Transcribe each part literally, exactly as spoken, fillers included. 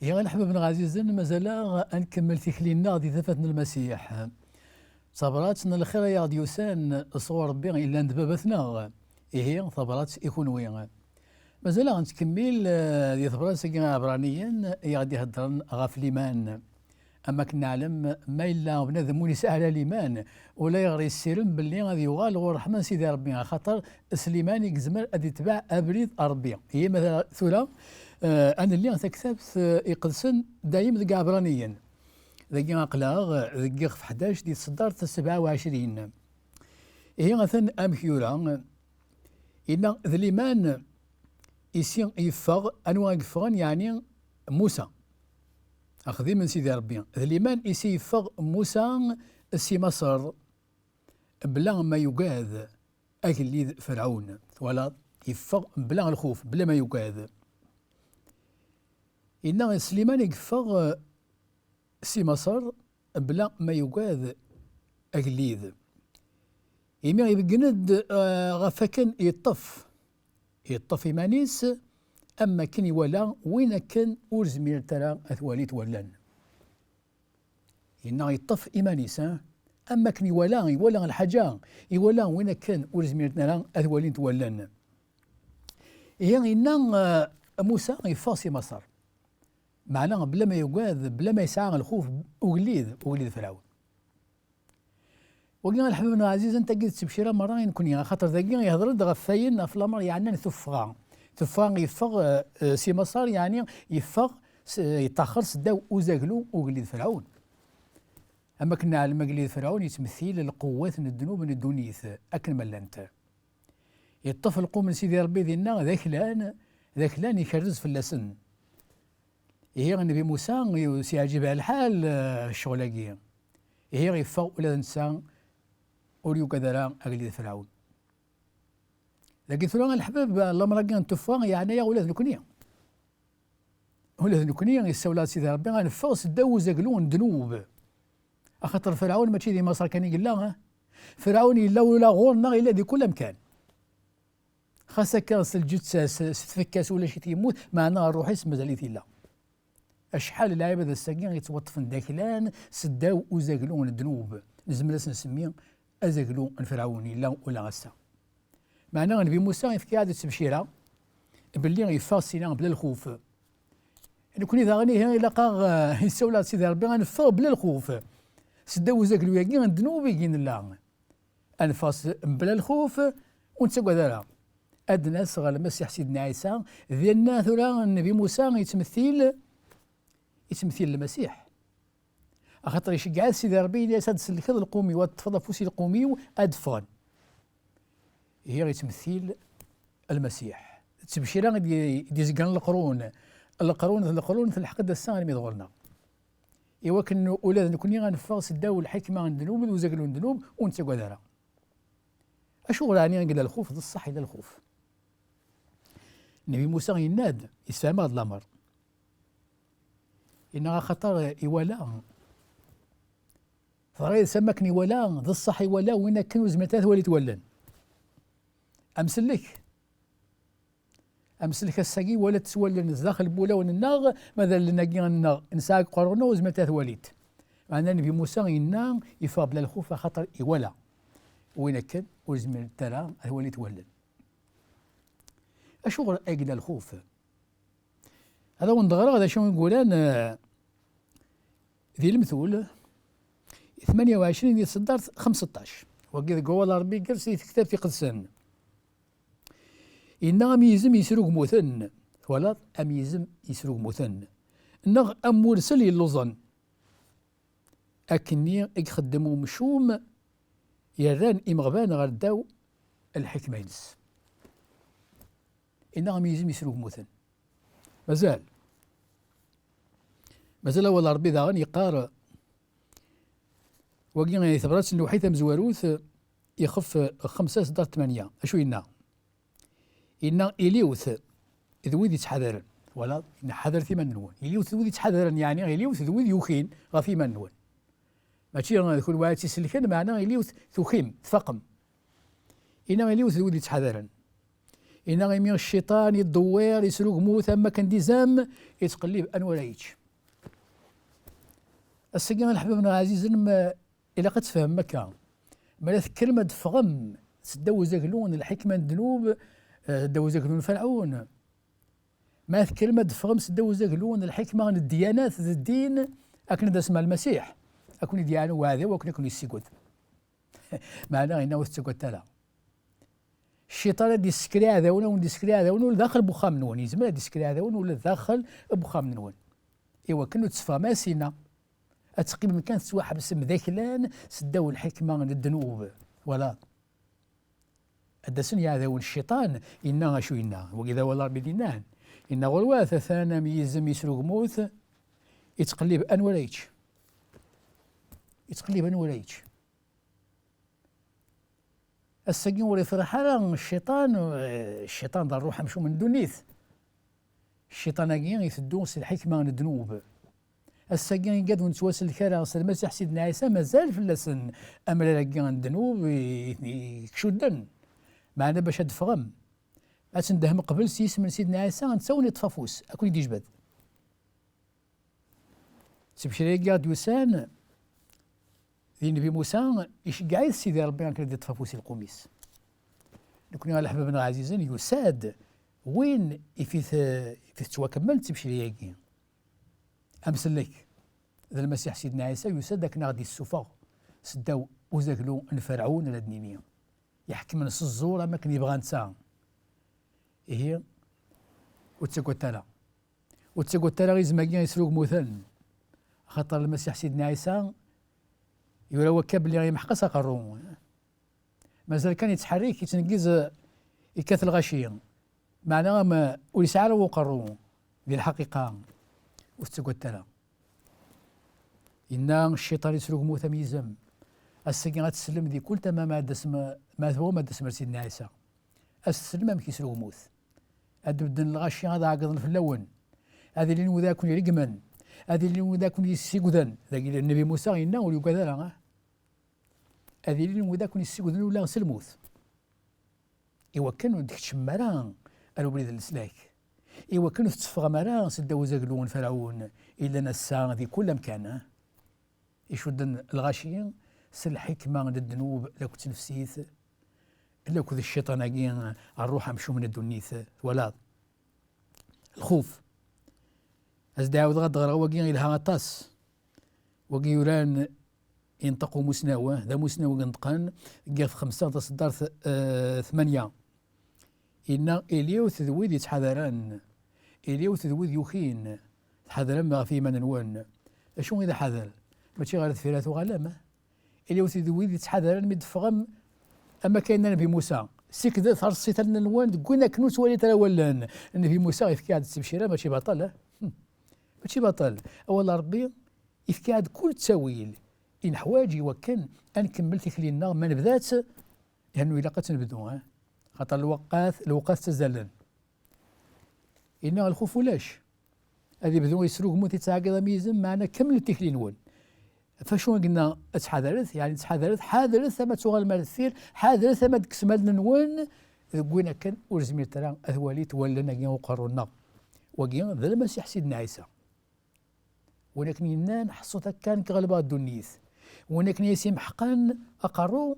Ihi a leḥbab-nneɣ ɛzizen, mazal-aɣ ad nkemmel tikli-nneɣ di tafat n Lmasiḥ. D tabrat n lxir ay aɣ-d-yusan sɣur Ṛebbi yellan d baba-tneɣ. Ihi tabrat i kunwi. Mazal-aɣ nettkemmil, eh, di tebrat-agi n Iɛebṛaniyen i aɣ-d-iheddren ɣef liman. Am akken neɛlem, ma yella bnadem ur yesɛi ara liman, ulayɣer yessirem belli ad yuɣal ɣur ṛṛeḥma n Sidi Ṛebbi, axaṭer s liman i yezmer ad itbeɛ abrid n Ṛebbi. Ihi ma tura, eh, ad nelli taktabt, eh, iqedsen dayem deg Iɛebṛaniyen. Dagi aql-aɣ deg ixef ḥdac di tseddart sebɛa u ɛecrin. Ihi atan amek yura, yenna d liman i si yeffeɣ, anwa i yeffɣen, yeɛni Musa. Axdim n Sidi Ṛebbi. D liman i si yeffeɣ Musa si Maṣer, bla ma yugad agellid Ferɛun. Twalaḍ? Yeffeɣ bla lxuf, bla ma yugad. Yenna s liman i yeffeɣ, eh, si Maṣer, bla ma yugad agellid. Imi ibeggen-d, eh, ɣef wakken yeṭṭef, yeṭṭef iman-is, am wakken iwala win akken ur zmirent ara ad t-walint wallan. Yenna yeṭṭef iman-is, eh? Am wakken iwala, iwala lḥaǧa, iwala win akken ur zmirent ara ad walint wallan. Ihi yenna, eh, Musa yeffeɣ si Maṣer. Meɛna bla ma yugad, bla ma yesɛa lxuf ugellid, ugellid Ferɛun. Wagi a leḥbab-nneɣ ɛzizen, tagi d ttebcira merra i nekni, axaṭer dagi ihder-d ɣef wayen, ɣef lamer yeɛnan tuffɣa. Tuffɣa yeffeɣ, eh, eh, si Maṣer, yeɛni yeffeɣ s-, yeṭṭaxer seddaw uzaglu ugellid Ferɛun. Am akken neɛlem agellid Ferɛun yettmettil lqewwat n ddnub n ddunit akken ma llant. Yeṭṭef lqum n Sidi Ṛebbi dinna d aklan, d aklan ikerrez fell-asen. Ihi Nnbi Musa, ur s-yeɛǧib ara lḥal, eh, ccɣel-agi. Ihi yeffeɣ ula d netta, ur yugad ara agellid Ferɛun. Dagi tura a leḥbab, lamer-agi n tuffɣa, yeɛna-yaɣ ula d nekni. Ula d nekni, yessawel-aɣ-d Sidi Ṛebbi, ad neffeɣ seddaw uzaglu n ddnub. Axaṭer Ferɛun mačči di Maṣer kan i yella, eh? Ferɛun yella ula ɣur-neɣ, yella di kul amkan. Xas akka s lǧetta-s, s tfekka-s ulac-it yemmut, meɛna ṛṛuḥ-is mazal-it yella. Acḥal n lɛibad ass-agi yettwaṭṭfen d aklan seddaw uzaglu n ddnub, nezmer ad s-nsemmi azaglu n Ferɛun, yella ula ass-a. Meɛna Nnbi Musa yefka-aɣ-d ttebcira belli yeffeɣ sina bla lxuf. Nekni daɣen ihi ilaq-aɣ, eh, yessawel-aɣ-d Sidi Ṛebbi, ad neffeɣ bla lxuf seddaw uzaglu-agi n ddnub i nella. Ad neffeɣ s-, mebla lxuf, ur nettagad ara. Ad d-nas ɣer Lmasiḥ Sidna Ɛisa, dinna tura Nnbi Musa yettmettil, yettmettil Lmasiḥ. Axaṭer iceggeɛ-it Sidi Ṛebbi, yenna-yas ad tsellkeḍ lqum-iw, ad teṭṭfeḍ afus i lqum-iw, ad d-ffɣen. Ihi yettmettil Lmasiḥ. D ttebcira i d-, i d-izegren leqrun. Leqrun d leqrun, telḥeq-d ass-a armi d ɣur-neɣ. Iwakken ula d nekni ad neffeɣ seddaw lḥikma n ddnub d uzaglu n ddnub, ur nettagad ara. Acuɣer ɛni i yella lxuf? D ṣṣeḥ yella lxuf. Nnbi Musa yenna-d, yessefhem-aɣ-d lamer. Yenna axaṭer iwala, teɣra yid-s am wakken iwala, d ṣṣeḥ iwala win akken ur zmirent ad t-walint wallen. Amsellek. Amsellek ass-agi wala-t s wallen zdaxel n wulawen-nneɣ, ma d allen-agi-nneɣ nesɛa deg uqerru-nneɣ ur zmirent ad t-walint. Meɛna Nnbi Musa yenna, yeffeɣ bla lxuf axaṭer iwala win akken ur zmirent ara ad t-walint wallen. Acuɣer ay yella lxuf? Ad awen-d-ɣreɣ d acu i yuran, eh, di Lemtul, tmanya u ɛecrin di tseddart xemseṭṭac. Wagi deg wawal n Ṛebbi igerrez di tektabt iqedsen. Yenna am yizem yesrugmuten. Twalaḍ? Am yizem yesrugmuten. Neɣ am wursel yelluẓen. Akkenni i ixeddem umcum yerran imeɣban ɣer ddaw lḥekma-ines. Yenna am yizem yesrugmuten. Mazal. Mazal awal n Ṛebbi daɣen yeqqar, wagi i tebrat n Lewḥi tamezwarut, ixef xemsa sḍa tmanya. Acu yenna? Yenna iliwt d wid yettḥadaren. Twalaḍ? Yenna ḥadret iman-nwen. Iliwt d wid yettḥadaren, yeɛni iliwt d wid yukin ɣef iman-nwen. Mačči d kunwi ara tt-iselken, meɛna iliwt tukim, tfaqem. Yenna iliwt d wid yettḥadaren. Yenna imi cciṭan iddewwir, isrugmut am wakken d izem, ittqellib anwa ara yečč. Ass-agi a leḥbab-nneɣ ɛzizen, ma ilaq ad tfehmem akka. Mi ara tekkrem ad d-teffɣem seddaw uzaglu n lḥikma n ddnub, eh, seddaw uzaglu n Ferɛun, mi ara tekkrem ad d-teffɣem seddaw uzaglu n lḥikma n ddyanat d ddin, akken ad asem ar Lmasiḥ, ad ken-id-yeɛnu uɛdaw, akken ad ken-yessiged. Meɛna yenna ur tettagadet ara. Cciṭan ad d-isker iɛdawen, ad wen-d-isker iɛdawen ula daxel n wexxam-nwen. Yezmer ad d-isker iɛdawen ula daxel n wexxam-nwen. Iwakken ur d-teffɣem ara sina. Ad teqqimem kan tettwaḥebsem d aklan seddaw lḥikma n ddnub. Twalaḍ? Ad d-asen yiɛdawen n cciṭan, yenna acu yenna. Wagi d awal n Ṛebbi d-yennan. Yenna ɣurwat, atan am yizem isrugmut, ittqellib anwa ara yečč. Ittqellib anwa ara yečč. Ass-agi ur ifriḥ ara cciṭan, eh, cciṭan d ṛṛuḥ amcum n ddunit. Cciṭan-agi iteddu s lḥikma n ddnub. Ass-agi igad ur nettwasellek ara s Lmasiḥ Sidna Ɛisa, mazal fell-asen amrar-agi n ddnub i, i, i icudden. Meɛna bac ad d-teffɣem, ad tendehmem qbel s yisem n Sidna Ɛisa, netta ad wen-iṭṭef afus, ad ken-id-ijbed. Ttebcira-agi i ɣ-d-yusan di Nnbi Musa, iceggeɛ-it Sidi Ṛebbi akken ad iṭṭef afus i lqum-is. Nekni a leḥbab-nneɣ ɛzizen, yusa-d win ifi t-, ifi tettwakemmel ttebcira-agi. Amsellek d Lmasiḥ Sidna Ɛisa yusa-d akken a ɣ-d-issufeɣ seddaw uzaglu n Ferɛun, ara d-nini, iḥekmen s ẓẓur am akken yebɣa netta. Ihi, ur ttagadet ara. Ur ttagadet ara izem-agi isrugmuten, axaṭer Lmasiḥ Sidna Ɛisa yura wakka belli yemḥeq-as aqerru. Mazal kan yettḥerrik, yettneggiz, yekkat lɣaci. Meɛna am, ur yesɛi ara uqerru. Di lḥaqiqa, ur tettagadet ara. Yenna cciṭan isrugmut am yizem. Ass-agi ad teslem di kul tama ma ad d-tasem, ma tebɣum ad d-tasem ar Sidna Ɛisa. Ad teslem amek isrugmut. Ad d-bedden lɣaci ad ɛeggḍen fell-awen. Ad ilin wid ad ken-iregmen. Ad ilin wid ad ken-yessigden. Dagi Nnbi Musa yenna ur yugad ara, ah. Ad ilin wid ad ken-yessigden ula s lmut. Iwakken ur d-tkeččmem ara ar ubrid n leslak. Iwakken ur tetteffɣem ara seddaw uzaglu n Ferɛun, illan ass-a di kul amkan, ah. Icudden lɣaci s lḥikma n ddnub, lakk d tnefsit, lakk d cciṭan-agi, ṛṛuḥ amcum n ddunit, twalaḍ? Lxuf. Ad s-d-ɛawdeɣ ad d-ɣreɣ, wagi yelha aṭas. Wagi yuran Inṭeq Umusnaw, eh, d amusnaw i ineṭqen, deg yixef xemsa, taṣeddart, eh, tmanya. Yenna, iliwt d wid yettḥadaren, iliwt d wid yukin, tḥadrem ɣef yiman-nwen. D acu i d aḥader? Mačči ɣer deffir ara tuɣalem, eh? Iliwt d wid yettḥadaren mi d-teffɣem, am akka yenna Nnbi Musa, sikdet, rṣit allen-nwen deg win akken ur ttwalit ara wallen. Nnbi Musa yefka-d ttebcira, mačči baṭel, eh? Hm. Mačči baṭel. Awal n Ṛebbi yefka-d kul ttawil i neḥwaǧ i wakken ad nkemmel tikli-nneɣ ma nebda-tt, yernu ilaq ad tt-nebdu, eh? Xaṭer lewqat, lewqat ttazalen. Yenna lxuf ulac. Ad ibdu yesrugmut, yettɛeggiḍ am yizem, meɛna kemmlet tikli-nwen. Ɣef acu i yenna ttḥadaret? Yeɛni ttḥadaret, ḥadret ama ad tuɣalem ar deffir, ḥadret ama ad tekksem allen-nwen deg win akken ur zmiret ara ad walit wallen-agi uqerru-nneɣ. Wagi d Lmasiḥ Sidna Ɛisa. Win akken yennan, ḥṣut akka nekk ɣelbeɣ ddunit. Win akken i as-imeḥqen aqerru,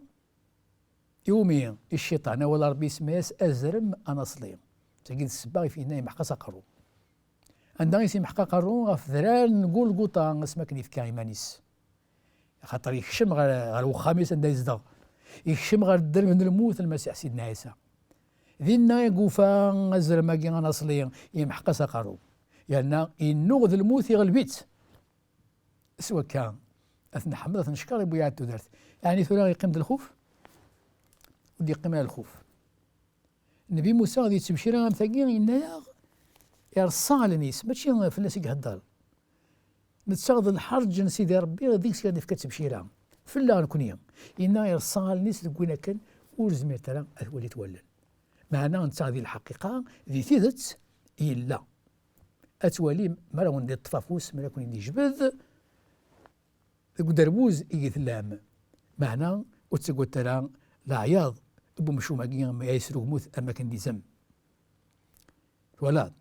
iwumi? I cciṭan, awal Ṛebbi isemma-yas azrem anaṣli. Tagi d ssebba i f-, yenna yemḥeq-as aqerru. Anda i s-yemḥeq aqerru? Ɣef drar n Gulguṭa, asmi akken yefka iman-is. Axaṭer yekcem ɣer, ɣer wexxam-is anda yezdeɣ. Yekcem ɣer ddreb n lmut n Lmasiḥ Sidna Ɛisa. Dinna i yufa azrem-agi anaṣli, yemḥeq-as aqerru. Yerna yennuɣ d lmut iɣleb-itt. S wakka, ad t-nḥemmed, ad t-neckeṛ i bu-yeɛni tudert. Ɛni tura yeqqim-d lxuf? Ur d-yeqqim ara lxuf. Nnbi Musa di ttebcira am tagi, yenna-yaɣ, ireṣṣa allen-is, mačči fell-as i ihedder. Netta d lḥerǧ n Sidi Ṛebbi, deg-s i ɣ-d-ifka ttebcira. Fell-aɣ nekni. Yenna ireṣṣa allen-is deg win akken ur zmirent ara ad t-walint wallen. Meɛna netta di lḥaqiqa, di tidet, yella. Ad twalim, mi ara wen-d-iṭṭef afus, mi ara ken-id-ijbed, deg uderbuz i tellam. Meɛna ur ttagadet ara leɛyaḍ n umcum-agi mi ara yesrugmut am wakken d izem. Twalaḍ?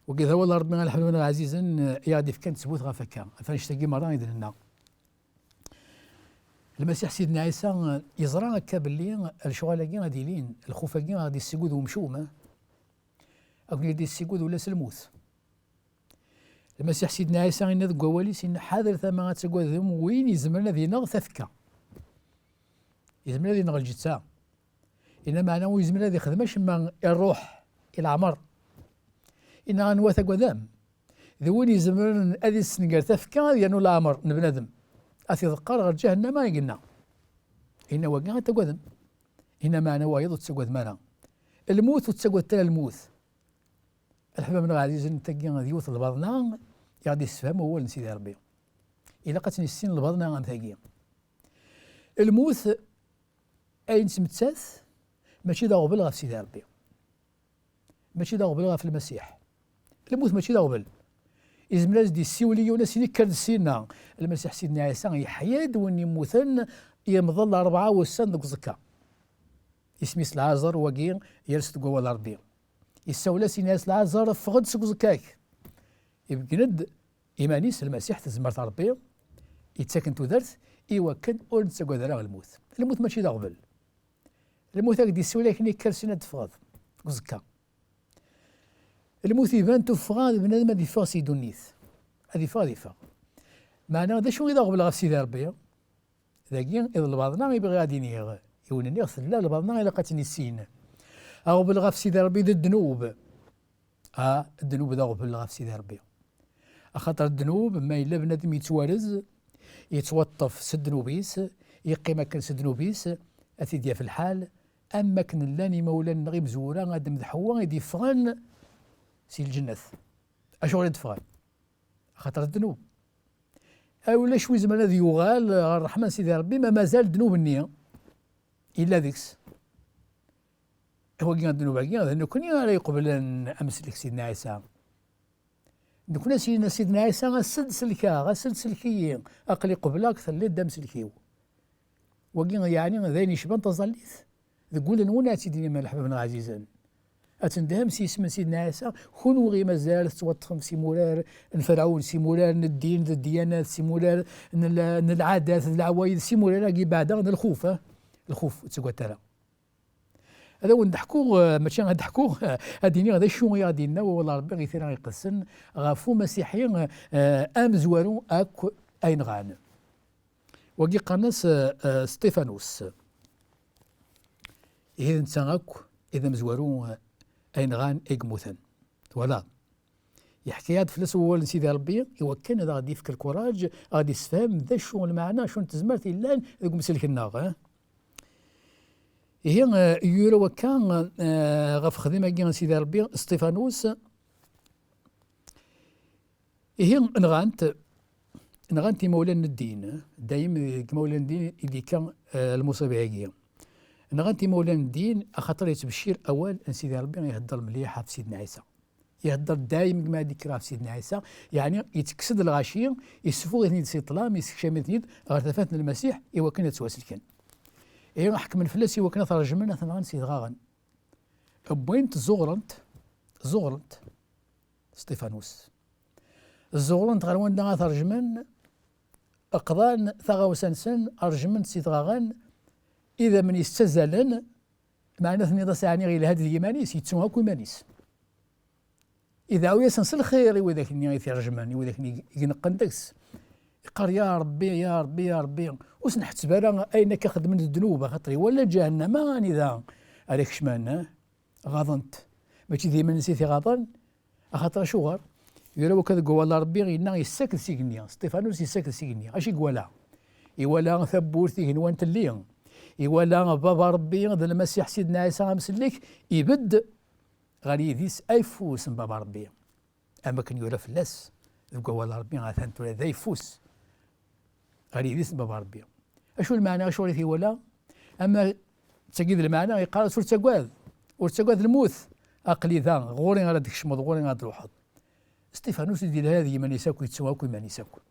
Wagi d awal n Ṛebbi, a leḥbab-nneɣ ɛzizen, i aɣ-d-ifkan ttbut ɣef akka, ɣef annect-agi merra i d-nenna. Lmasiḥ Sidna Ɛisa yeẓra akka belli lecɣal-agi ad ilin, lxuf-agi ad d-issigud umcum, eh? Ad ken-id-issigud ula s lmut. Lmasiḥ Sidna Ɛisa yenna deg wawal-is, yenna: "Ḥader tama ad tagadem win izemren ad ineɣ tafekka." Izmer ad ineɣ lǧetta. Yenna meɛna ur yezmir ad ixdem acemma i ṛṛuḥ, i leɛmer. Yenna: "Anwa tagadam?" D win izemren ad issenger tafekka, ad yernu leɛmer n bnadem. Ad t-iḍeqqer ɣer ǧahennama, i yenna. Yenna: "Wagi ad tagadem." Yenna meɛna wayeḍ ur tettagadem ara. Lmut ur tettagadet ara lmut. A leḥbab-nneɣ ɛzizen, tagi d yiwet n lbaḍna i aɣ-d-yessefham wawal n Sidi Ṛebbi. Ilaq ad tt-nissin lbaḍna am tagi. Lmut, ayen nettmettat, mačči d aɣbel ɣef Sidi Ṛebbi. Mačči d aɣbel ɣef Lmasiḥ. Lmut mačči d aɣbel. Izmer ad s-d-yessiwel i yiwen, ad s-yini: "Kker-d ssinna." Lmasiḥ Sidna Ɛisa yeḥya-d win yemmuten, yemḍel rebɛa wussan deg uẓekka. Isem-is Lɛaẓer, wagi yers deg wawal n Ṛebbi. Yessawel-as, yenna-as: "Lɛaẓer, ffeɣ-d seg uẓekka-k." Ibeggen-d iman-is Lmasiḥ, tezmert n Ṛebbi, yettak-n tudert i wakken ur nettagad ara lmut. Lmut mačči d aɣbel. Lmut ad k-d-yessiwel akkenni: "Kker syin ad teffɣeḍ deg uẓekka." Lmut iban tuffɣa d bnadem ad yeffeɣ si ddunit. Ad yeffeɣ, ad yeffeɣ. Meɛna d acu i d aɣbel ɣef Sidi Ṛebbi? Dagi i d lbaḍna i bɣiɣ ad iniɣ. I wen-nniɣ tella lbaḍna ilaq ad tt-nissin. Aɣbel ɣef Sidi Ṛebbi d ddnub. A, ddnub d aɣbel ɣef Sidi Ṛebbi. Axaṭer ddnub, ma yella bnadem yettwarez, yettwaṭṭef s ddnub-is, yeqqim akken s ddnub-is, ad t-id-yaf lḥal, am wakken llan imawlan-nneɣ imezwura, Adem d Ḥewwa, i d-yeffɣen si lǧennet. Acuɣer i d-ffɣen? Axaṭer ddnub. A ulac wi izemren ad yuɣal ɣer ṛṛeḥma n Sidi Ṛebbi ma mazal ddnub-nni yella deg-s. Wagi, ddnub-agi, d nekkni ara iqeblen amsellek Sidna Ɛisa. Nekkni as-yenna Sidna Ɛisa: "As-d selkeɣ, as-d selk-iyi, aql-i qebleɣ-k, telliḍ d amsellek-iw." Wagi yeɛni d ayen yecban taẓallit. Deg wul-nwen ad tt-id-inim a leḥbab-nneɣ ɛzizen. Ad tendhem s yisem n Sidna Ɛisa, kunwi mazal tettwaṭṭfem s imurar n Ferɛun, s imurar n ddin d ddyanat, s imurar n l-, n lɛadat d leɛwayed, s imurar-agi beɛda n lxuf, eh? Lxuf, ur ttagadet ara. Ad awen-d-ḥkuɣ, eh, mačči ad d-ḥkuɣ, eh, ad d-iniɣ d acu i aɣ-d-yenna wawal n Ṛebbi i Tira Iqedsen ɣef umasiḥi, eh, amezwaru akk ay nɣan. Wagi qqaren-as, eh, eh, Sṭifanus. Ihi d netta akk i d amezwaru, eh, ay nɣan, ay yemmuten. Twalaḍ? Yeḥka-yaɣ-d fell-as wawal n Sidi Ṛebbi i wakken ad aɣ-d-yefk lkuraǧ, ad aɣ-d-yessefhem d acu lmeɛna, acu n tezmert yellan deg umsellek-nneɣ, eh? Ihi, eh, yura wakka, eh, ɣef uxdim-agi n Sidi Ṛebbi Sṭifanus. Ihi, nɣan-t, nɣan-t imawlan n ddin. Dayem deg imawlan n ddin i d-yekka, eh, lmuṣiba-agi. Nɣan-t imawlan n ddin, axaṭer yettbeccir awal n Sidi Ṛebbi, iheddeṛ mliḥ ɣef Sidna Ɛisa. Iheddeṛ dayem deg ma d-yekker ɣef Sidna Ɛisa, yeɛni yettekkes-d lɣaci, yessuffuɣ-iten-id si ṭṭlam, yessekcam-iten-id ɣer tafat n Lmasiḥ, i wakken ad ttwaselken. Ihi, ḥekmen fell-as i wakken ad t-ṛejmen, ad t-nɣen s yedɣaɣen. Wwin-t, ẓuɣren-t, ẓuɣren-t Sṭifanus. Ẓuɣren-t ɣer wanda ad t-ṛejmen, qḍan taɣawsa-nsen, ṛejmen-t s yedɣaɣen, idammen-is ttazzalen, meɛna tenniḍ-as, ɛni yelha-d d yiman-is, yettu akk iman-is. Ideɛɛu-yasen s lxir i widak-nni i t-iṛejmen, i widak-nni i ineqqen deg-s. Iqqar: "Ya Ṛebbi, ya Ṛebbi, ya Ṛebbi, ur sen-ḥetteb ara ayen akka xedmen d ddnub, axaṭer iwala ǧahennama anida ara kecmen, eh?" Ɣaḍen-t. Mačči d iman-is i t-iɣaḍen, axaṭer acuɣer? Yura wakka deg wawal n Ṛebbi, yenna: "Yessaked s igenni." Sṭifanus yessaked s igenni. Acu i iwala? Iwala tawwurt, igenwan telli. Iwala Baba Ṛebbi d Lmasiḥ Sidna Ɛisa amsellek, ibedd ɣer yidis ayeffus n Baba Ṛebbi. Am wakken yura fell-as deg wawal n Ṛebbi, atan tura d ayeffus ɣer yidis n Baba Ṛebbi. Acu lmeɛna, acuɣer i t-iwala? Ama d tagi d lmeɛna, yeqqar-as: "Ur ttagad, ur ttagad lmut, aql-i da, ɣur-i ara d-tkecmeḍ, ɣur-i ara d-truḥeḍ." Sṭifanus i d-yelha d yiman-is akk, yettu akk iman-is akk.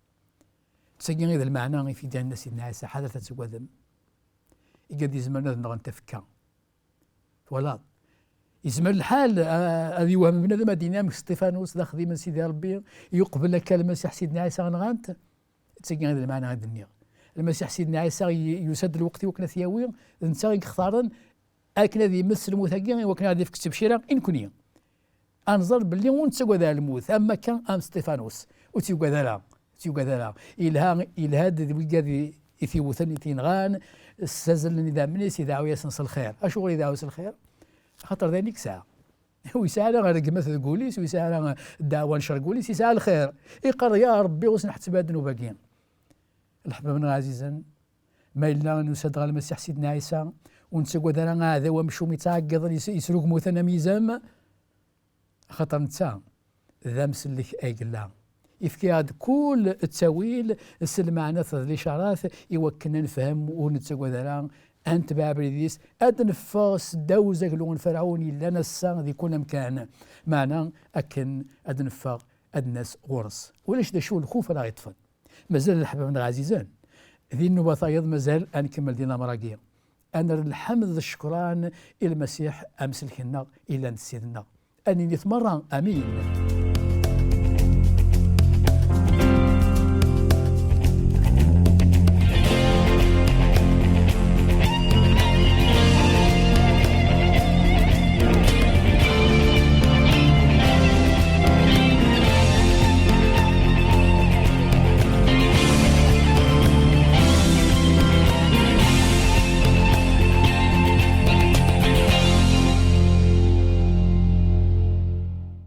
D tagi i d lmeɛna i t-id-yenna Sidna Ɛisa: "Ḥadret ad tagadem." Igad izemren ad nɣen tafekka. Twalaḍ? Yezmer lḥal, ah, ad yewhem bnadem, ad d-yini amek Stifanus d axdim n Sidi Ṛebbi, yuqbel akka Lmasiḥ Sidna Ɛisa nɣan-t. D tagi i d lmeɛna i d-nniɣ. Lmasiḥ Sidna Ɛisa y-, yusa-d lweqt i wakken ad t-yawi, d netta i yextaren akken ad yemmet s lmut-agi, i wakken ad yefk ttebcira i nekni. Ad nẓer belli ur nettagad ara lmut, am akka am Stifanus. Ur tt-yugad ara, ur tt-yugad ara. Yelha, yelha-d d wigad i, i t-iwten, i t-inɣan, ssazlen idammen-is, ideɛɛu-yasen s lxir. Acuɣer ideɛɛu s lxir? Axaṭer d ayen i yesɛa. Ur yesɛi ara rregmat deg wul-is, ur yesɛi ara ddeɛwa n ccer deg wul-is, yesɛa lxir. Iqqar, ya Ṛebbi, ur sen-ḥetteb ara ddnub-agi. Leḥbab-nneɣ ɛzizen, ma yella nusa-d ɣer Lmasiḥ Sidna Ɛisa, ur nettagad ara aɛdaw amcum yettɛeggiḍen, yes-, yesrugmuten am yizem, axaṭer netta d amsellek ay yella. Yefka-aɣ-d kul ttawil s lmeɛnat d licarat i wakken ad nefhem, ur nettagad ara, ad netbeɛ abrid-is, ad neffeɣ seddaw uzaglu n Ferɛun yellan ass-a di kul amkan, meɛna akken ad neffeɣ ad nas ɣur-s. Ulac d acu lxuf ara ɣ-iṭṭfen. Mazal leḥbab-nneɣ ɛzizen. Di nnuba tayeḍ mazal ad nkemmel di lamer-agi. Ad nerr lḥemd d ccekran i Lmasiḥ amsellek-nneɣ, illan d Ssid-nneɣ. Ad ninit merra amin.